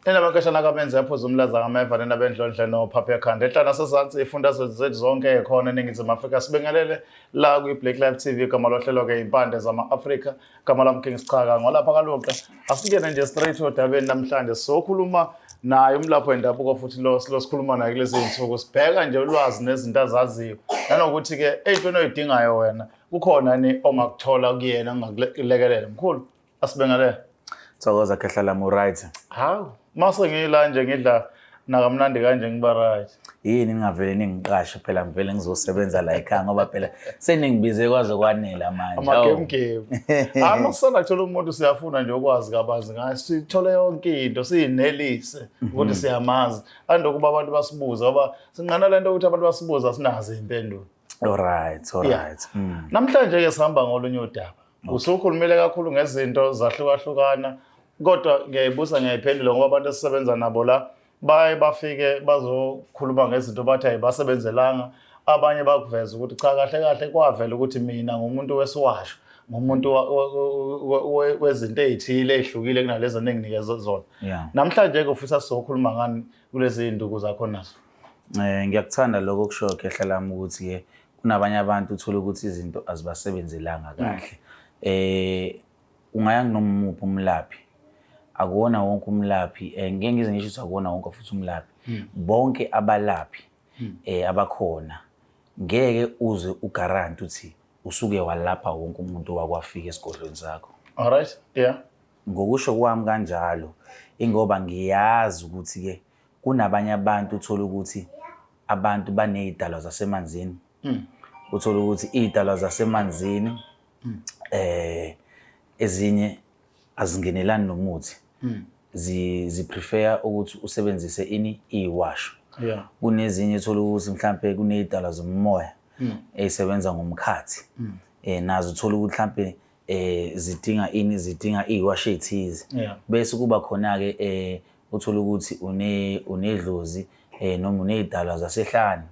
Nina kamenze yaphuza umlaza ngameva nina bendlondle nophapha ekhanda enhla nasezansi ifundazwe zethu zonke ekhona eNingizimu Afrika. Sibingelele la kwi-Black Life TV. Igama lohlelo-ke Impande Zama-Afrika, gama lami King Sichaka ngolapha kaluqa. Asingene nje straight odabeni namhlanje, sokhuluma naye umlaphi wendabuko futhi lo lo sikhuluma naye kulezi zinsuku, sibheka nje ulwazi nezinto azaziyo nanokuthi-ke ey'ntweni oyidingayo wena kukhona ni ongakuthola kuyena ongakulekelela. Mkhulu, asibingelele. Thokoza khehla lami, right? Hawu, mase ngila nje ngidla nakamnandi kanje, ngiba right. Yini ningavele ningiqashe phela, ngivele ngizosebenza la ekhaya, ngoba phela seningibize kwaze kwanela manje. Ama-game game. Hayi, makusanda kuthola umuntu siyafuna nje ukwazi kabanzi ngaye, sithole yonke into, siyinelise ukuthi siyamazi. Andokuba abantu basibuze, ngoba sinqana lento ukuthi abantu basibuza sinazo iy'mpendulo. All right. Namhlanje-ke sihamba ngolunye udaba. Usukhulumile kakhulu ngezinto zahlukahlukana, kodwa ngiyayibusa ngiyayiphendula ngoba abantu esisebenza nabo la baye bafike bazokhuluma ngezinto bathi ayibasebenzelanga. Abanye bakuveza ukuthi cha, kahle kahle kwavela ukuthi mina ngumuntu wesiwasho, ngumuntu wezinto ey'thile ey'hlukile kunalezo enginikeze zona. Namhlanje-ke ufisa sizokhuluma ngani kulezi iy'nduku zakho nazo? Ngiyakuthanda lokho okushoyo khehla lami, ukuthi ke kunabanye abantu uthola ukuthi izinto azibasebenzelanga kahle. Ungaya kunoma umuphi umlaphi. Akuwona wonke umlaphi, ngeke ngize ngisho ukuthi akuwona wonke futhi umlaphi. Bonke abalaphi abakhona ngeke uze uguarantee ukuthi usuke walapha wonke umuntu owakwafika esigodlweni sakho. All right, yeah. Ngokusho kwami kanjalo, ingoba ngiyazi ukuthi ke kunabanye abantu uthola ukuthi abantu baney'dalwa zasemanzini. Uthola ukuthi iy'dalwa zasemanzini ezinye azingenelani nomuthi. Zi prefer ukuthi usebenzise ini, iwasho. Kunezinye uthola ukuthi mhlambe kuney'dalwa zomoya ey'sebenza ngomkhathi. Nazo uthola ukuthi mhlambe zidinga ini, zidinga iy'washo ey'thize. Bese kuba khona-ke uthola ukuthi unedlozi noma uney'dalwa zasehlane,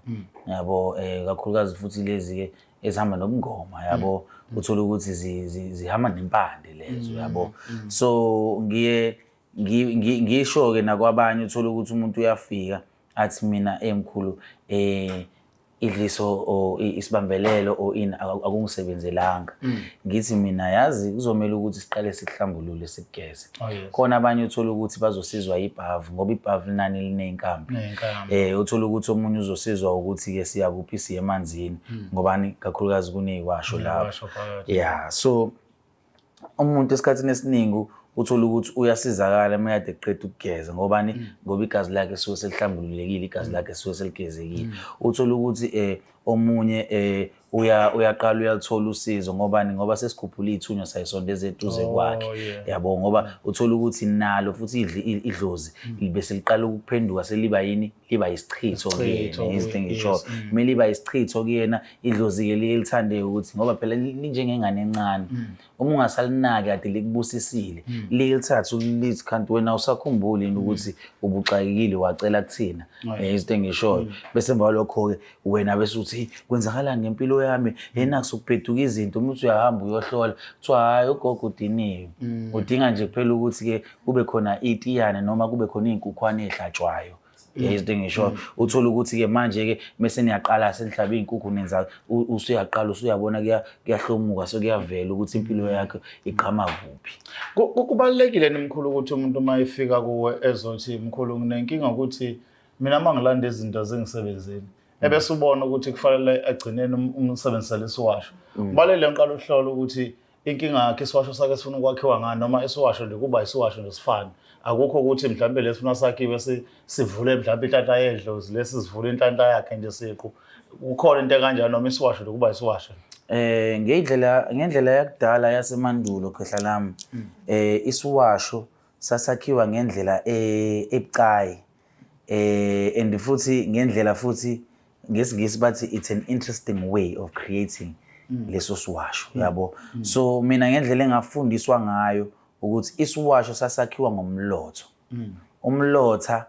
yabo, kakhulukazi futhi lezi-ke ezihamba nobungoma, yabo, uthola ukuthi zihamba nempande lezo, yabo. So ngiye ngisho-ke nakwabanye, uthola ukuthi umuntu uyafika athi mina emkhulu idliso or isibambelelo or ini akungisebenzelanga. Ngithi mina yazi kuzomela ukuthi siqale sikuhlambulule, sikugeze. Khona abanye uthola ukuthi bazosizwa ibhavu, ngoba ibhavu linani liney'nkambi. Ney'nkambi. Uthola ukuthi omunye uzosizwa ukuthi-ke siya kuphi, siye emanzini, ngobani, kakhulukazi kuney'washo lapho. Kuney'washo phakathi. Yeah, so umuntu esikhathini esiningi uthola ukuthi uyasizakala uma kade eqeda ukugeza, ngobani, ngoba igazi lakhe lisuke selihlambululekile, igazi lakhe lisuke seligezekile. Uthola ukuthi omunye uyaqala uyalithola usizo, ngobani, ngoba sesikhuphula iy'thunywa sayisondeza eduze kwakhe, yabo, ngoba uthola ukuthi nalo futhi idlozi bese liqala ukuphenduka, seliba yini, liba isichitho Isichitho kuyena, izinto kuye, engisho. Yes. Kumele liba isichitho kuyena idlozi-ke, liye lithande ukuthi, ngoba phela linjengengane encane, uma ungasalinaki kade likubusisile, liye lithathe lithi kanti wena awusakhumbuli yini ukuthi ubuxakekile wacela kuthina? Izinto engishoyo. Bese emva kwalokho-ke wena bese uthi kwenzakalani ngempilo yami yena, kusukubheduka izinto. Uma uthi uyahamba uyohlola, kuthiwa hhayi, ugogo udiniwe, udinga nje kuphela ukuthi-ke kube khona itiyane noma kube khona iy'nkukhwane ey'hlatshwayo. Izinto engishoyo, uthola ukuthi-ke manje-ke mese niyaqala senihlabe iy'nkukhu, nenza usuyaqala usuyabona kuyahlomuka, sekuyavela ukuthi impilo yakho iqhama kuphi. Kubalulekile nimkhulu ukuthi umuntu uma efika kuwe ezothi mkhulu nginenkinga ukuthi mina uma ngilanda izinto zingisebenzeli, ebese ubona ukuthi kufanele agcineni umsebenzisele isiwasho. Kubalulekile ngiqala uhlola ukuthi inkinga yakhe isiwasho sakhe sifuna ukwakhiwa ngani, noma isiwasho nje kuba isiwasho nje sifane. Akukho ukuthi mhlawumbe lesifuna sakhiwe sivule mhlawumbe inhlanhla yedlozi, lesi sivule inhlanhla yakhe nje siqu. Kukhona into ekanjalo noma isiwasho nje kuba isiwasho? Ngendlela yakudala yasemandulo khehla lami, isiwasho sasakhiwa ngendlela ebucayi, and futhi ngendlela futhi ngesiNgisi bathi it's an interesting way of creating leso siwasho, yabo. So mina ngendlela engafundiswa ngayo ukuthi isiwasho sasakhiwa ngomlotho, umlotha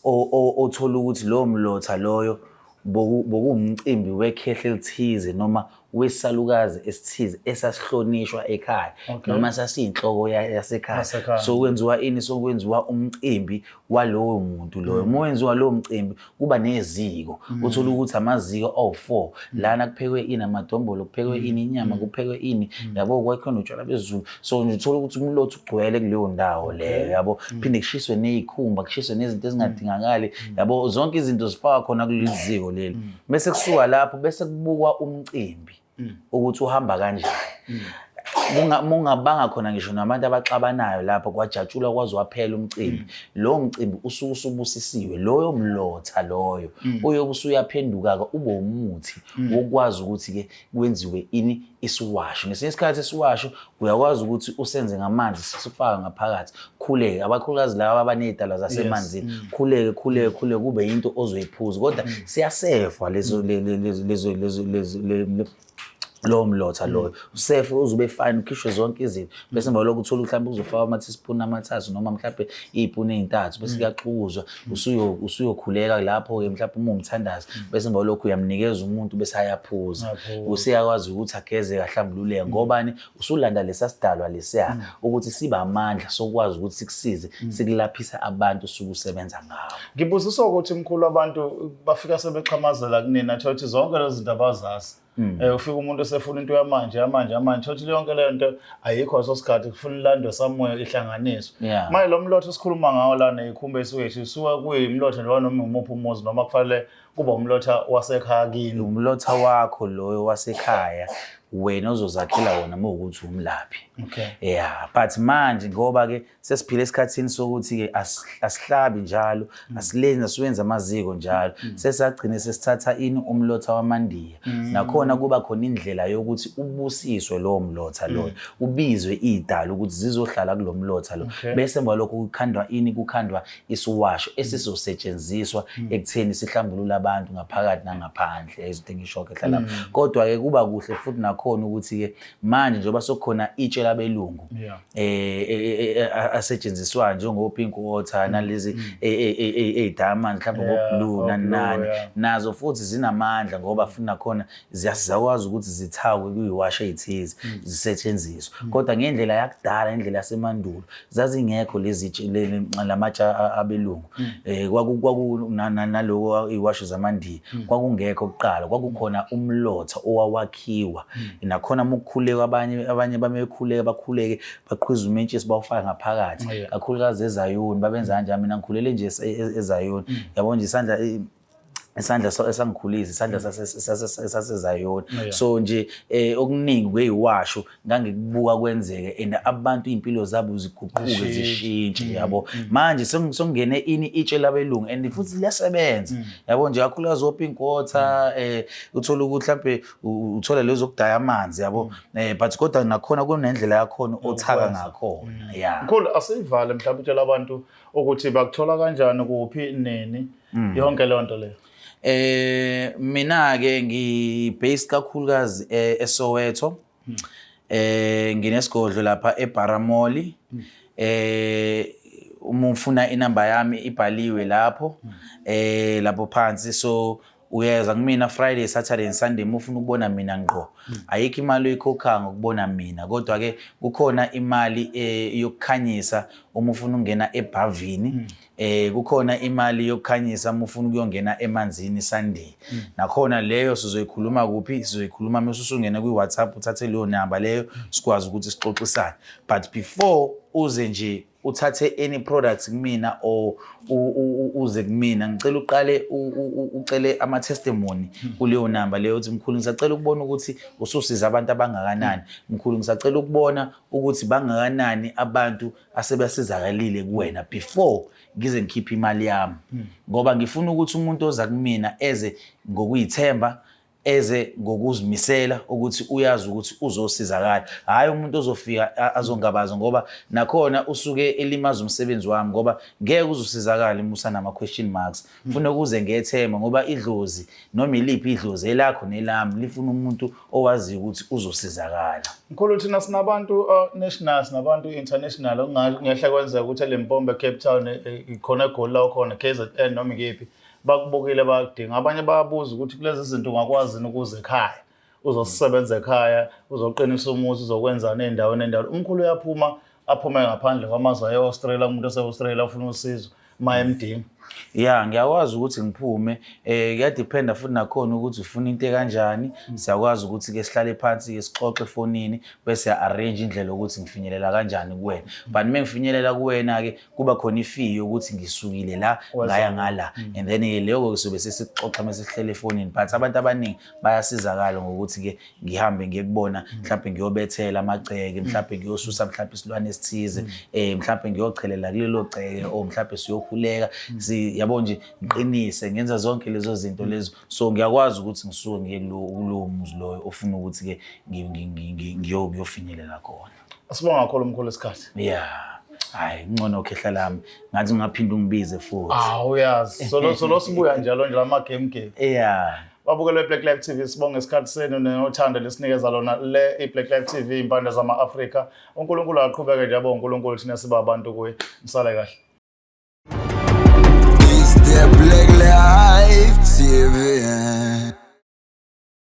othola ukuthi lowo mlotha loyo bokuwumcimbi wekhehle elithize noma Wesalukazi esithize esasihlonishwa ekhaya noma sasiyinhloko yasekhaya. Yasekhaya. So kwenziwa ini? So kwenziwa umcimbi walowo muntu loyo. Uma wenziwa lowo mcimbi kuba neziko, uthola ukuthi amaziko awu-4 lana, kuphekwe ini, amadombolo, kuphekwe ini, inyama, kuphekwe ini, yabo, kwakhona utshwala besiZulu. So nje uthola ukuthi umlotha ugcwele kuleyo ndawo leyo, yabo, phinde kushiswe ney'khumba, kushiswe nezinto ezingadingakali, yabo, zonke izinto zifakwa khona kuleli ziko leli. Bese kusuka lapho bese kubukwa umcimbi ukuthi uhamba kanjani. Mungabanga khona ngisho nabantu abaxabanayo lapho, kwajatshulwa kwaze waphela umcimbi, lowo mcimbi usuke usubusisiwe. Loyo mlotha loyo uyobe usuyaphenduka-ke ube umuthi wokwazi ukuthi-ke kwenziwe ini, isiwasho. Ngesinye isikhathi isiwasho uyakwazi ukuthi usenze ngamanzi, sifake ngaphakathi, khuleke, abakhulukazi laba abaney'dalwa zasemanzini, khuleke, khuleke, khuleke, kube yinto ozoyiphuza, kodwa siyasefwa lezo lezo lezo lezo lowo mlotha loyo, usefe uze ube fine, ukhishwe zonke izinto. Bese emva kwalokho uthola mhlawumbe uzofaka ama-teaspoon 3 noma mhlawumbe iy'puni ey'ntathu, bese kuyaxukuzwa, usuyokhuleka lapho-ke mhlawumbe uma uwumthandazi. Bese emva kwalokho uyamnikeza umuntu, bese ayaphuza. Uyaphuza. Useyakwazi ukuthi ageze, ahlambululeke, ngobani? Usulanda lesa sidalwa lesiya ukuthi sibe amandla sokwazi ukuthi sikusize, sikulaphisa abantu osuke usebenza ngawo. Ngibuziswa ukuthi, mkhulu, abantu bafika sebexhamazela kunina, thola ukuthi zonke lezi zinto abazazi. Ufika umuntu esefuna into yamanje yamanje yamanje, thola ukuthi yonke leyo nto ayikho leso sikhathi, kufuna ilandwe somewhere, ihlanganiswe. Manje lo mlotha esikhuluma ngawo la ney'khumba esuke isuka kuyimlotha nje noma imuphi umuzi, noma kufanele kuba umlotha wasekhaya kini? Umlotha wakho loyo wasekhaya, wena ozozakhela wona uma ukuthi umlaphi. Yeah, but manje ngoba ke sesiphila esikhathini sokuthi ke asihlabi njalo, asilenzi, asiwenza amaziko njalo, sesagcine sesithatha ini, umlotha wamandiya. Nakhona kuba khona indlela yokuthi ubusiswe lowo mlotha loyo, ubizwe idala ukuthi zizohlala kulo mlotha lo. Bese emva lokho kukhandwa ini? Kukhandwa isiwasho esizosetshenziswa ekutheni sihlambulule abantu ngaphakathi nangaphandle. Izinto engisho ke hlala. Kodwa ke kuba kuhle futhi nakhona ukuthi ke manje njengoba sokukhona itshe labelungu asetshenziswa njengo pink water nalezi ey'diamond mhlawumbe ngo-blue nani o-blue, nani, nazo futhi zinamandla, ngoba futhi nakhona ziyakwazi ukuthi zithakwe kuyiwasho ey'thize, zisetshenziswe. Kodwa ngendlela yakudala, indlela yasemandulo, zazingekho lezi lamatshe abelungu. Kwaku naloko iy'washo zamandiya kwakungekho kuqala, kwakukhona umlotha owawakhiwa. Nakhona uma ukukhuleka, abanye bamekhuleka, bakhuleke, baqhwize umentshisi, bawufake ngaphakathi. Kakhulukazi eZayoni babenza kanjani. Mina ngikhulele nje eZayoni, yabo nje, isandla esangikhulisa, isandla sasezayoni. So nje okuningi kweyiwasho ngangikubuka kwenzeke and abantu iy'mpilo zabo ziguquke, Zishintshe. zishintshe, yabo. Manje sokungene ini, itshe labelungu, and futhi liyasebenza, yabo nje, kakhulukazi o-pink water, uthola ukuthi mhlampe uthola lezo zokudaya amanzi, yabo, but kodwa nakhona kunendlela yakhona othaka Yokwenza. ngakhona, ya. Mkhulu, asiyivale, mhlawumbe utshela abantu ukuthi bakuthola kanjani, kuphi, nini, yonke leyo nto leyo. Mina ke ngi based kakhulukazi eSoweto. Nginesigodlo lapha eBaramoli. Uma ufuna inamba yami ibhaliwe lapho lapho phansi, so uyeza kumina Friday, Saturday and Sunday uma ufuna ukubona mina ngqo. Ayikho imali oyikhokhayo ngokubona mina, kodwa ke kukhona imali yokukhanyisa uma ufuna ukungena ebhavini. Kukhona imali yokukhanyisa uma ufuna ukuyongena emanzini Sunday. Nakhona leyo sizoyikhuluma kuphi? Sizoyikhuluma uma usungena kwi-WhatsApp, uthathe leyo namba leyo, sikwazi ukuthi sixoxisane. But before uze nje uthathe any products kumina or uze kumina, ngicela uqale ucele ama-testimony kuleyo namba leyo, uthi, "Mkhulu, ngisacela ukubona ukuthi ususiza abantu abangakanani. Mkhulu, ngisacela ukubona ukuthi bangakanani abantu asebesizakalile kuwena," before ngize ngikhiphe imali yami, ngoba ngifuna ukuthi umuntu oza kumina eze ngokuyithemba, eze ngokuzimisela ukuthi uyazi ukuthi uzosizakala, hhayi umuntu ozofika azongabaza, ngoba nakhona usuke elimaza umsebenzi wami, ngoba ngeke uzusizakale uma usanama-question marks. Funa ukuze ngethemba, ngoba idlozi, noma iliphi idlozi, elakho nelami, lifuna umuntu owaziyo ukuthi uzosizakala. Mkhulu, thina sinabantu national, sinabantu international, okungehle kwenzeka ukuthi eLimpopo, Cape Town, khona eGoli la ukhona, KZN, noma ikephi, bakubukile, bayakudinga. Abanye bayabuza ukuthi kulezi zinto ungakwazi yini ukuza ekhaya. Uzosisebenza ekhaya, uzoqinisa umuzi, uzokwenzani ey'ndaweni endaweni. Umkhulu uyaphuma aphume ngaphandle kwamazwe aye e-Australia, umuntu ose-Australia ufuna usizo uma emdinga. Ya, ngiyakwazi ukuthi ngiphume. Kuyadiphenda futhi nakhona ukuthi ufuna into ekanjani. Siyakwazi ukuthi ke sihlale phansi ke sixoxe efonini bese arrange indlela yokuthi ngifinyelela kanjani kuwena. But uma ngifinyelela kuwena ke kuba khona i-fee yokuthi ngisukile la ngaya ngala, and then ke leyo ke sobe sesixoxa mase sihlele efonini. But abantu abaningi bayasizakala ngokuthi ke ngihambe ngiye kubona, mhlawumbe ngiyobethela amagceke, mhlawumbe ngiyosusa mhlawumbe isilwane esithize, mhlawumbe ngiyochelela kulelo gceke, or mhlawumbe siyokhuleka, si yabo nje, ngiqinise, ngenza zonke lezo zinto lezo. So ngiyakwazi ukuthi ngisuke ngiye kulowo muzi loyo ofuna ukuthi ke ngiyofinyelela khona. Asibonga kakhulu, mkhulu, isikhathi. Yeah, hayi, ngcono khehla lami, ngathi ungaphinde ungibize futhi. Ah, uyazi, solo solo sibuya njalo nje ama game game. Babukele Black Life TV, sibonge isikhathi senu nothando lesinikeza lona le iBlack Life TV, impande zama-Afrika. UNkulunkulu aqhubeke nje abe uNkulunkulu, thina siba abantu kuye. Nisale kahle.